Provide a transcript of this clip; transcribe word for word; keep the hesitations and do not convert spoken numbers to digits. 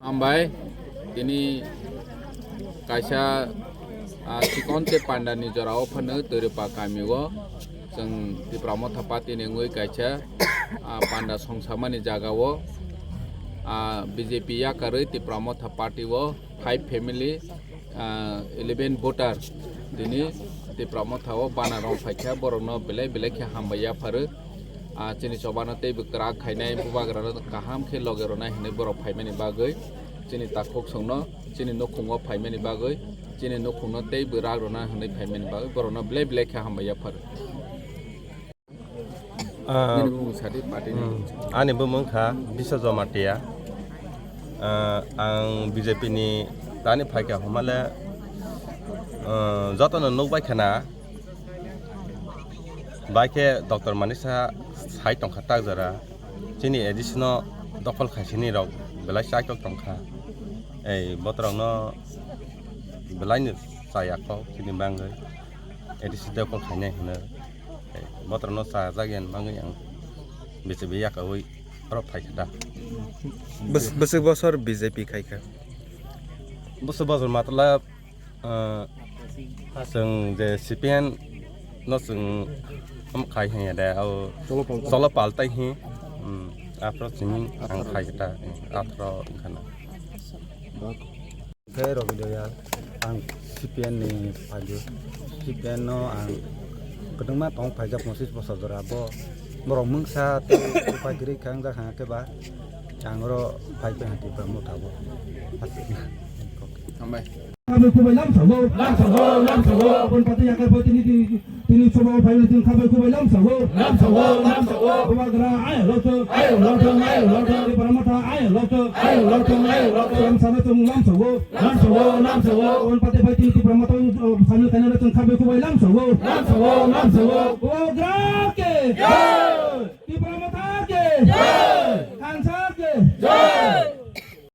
Hambai, tini kaisa, ah, chikon tei panda ni jora o phano Twrwpa kami o chwng Tipra Motha Party ni wngwi kaisa, ah, panda songsamani jaga o, ah, B J P yakarwi Tipra Motha Party o five family, ah, eleven voter tini Tipra Motha o bana rok phaikha, borokno belai belai khe hambai yapharo. Ah, chini chobano teibo kwrak khainai, bubagrano kaham khe loge rwnai hwnwi borok phaimani bagwi, chini takhuk songno chini nukhungo phaimani bagwi, chini nukhungno teibo rak rwna hwnwi phaimani bagwi borokno belai belai khe hambai yapharo. Ah, Nini bumung sadi party ni. Hmm. Ani bumung kha Biswa Jamatia. Ah, ang B J P ni tani phaikha hwnmale, ah, jotono nukbai khana. Bai khe Doctor Manisa sai tongkha tak jora. Chini A D C no dokhol khaisini rok belai chaitok tongkha. Ei botrokno belai no chaya kho chini bangwi. A D C dokhol khainai hwnwi. Ei botrokno chajak yan bangwi ang B J P yakaui oro phaikha da. Bwswk bosor B J P khaikha? Bosor bosor matlab Ah, chwng je C P M no chwng ham khai hanya de, o Cholo paltai. Cholo paltai hi. Hmm, aphro chini ang khai ta, aphro khana. Khe Robi Doya, ang C P M ni phaio. C P M no ang kwbangma tong phaijak, pochish bosor jora bo. Borok mungsa tei upai kwrwi khe wngjak hwnga khe ba, ang oro phai khe hwnti ba motha bo. Hambai. Khabai khubai lamsao, lamsao, lamsao. Bon pati yakar bo tini, tini, tini sobo phai tini khabai khubai lamsao. Lamsao, lamsao. Bubagra ayo lotho, ayo lotho, ayo lotho. Tipra Motha ayo lotho, ayo lotho, ayo lotho. Lamsao tong lamsao. Lamsao, lamsao. Bon pati phai tini Tipra Motha, uh, samil khainai tong khabai khubai lamsao. Lamsao, lamsao. Bubagra ke. Jai! Tipra Motha ki jai!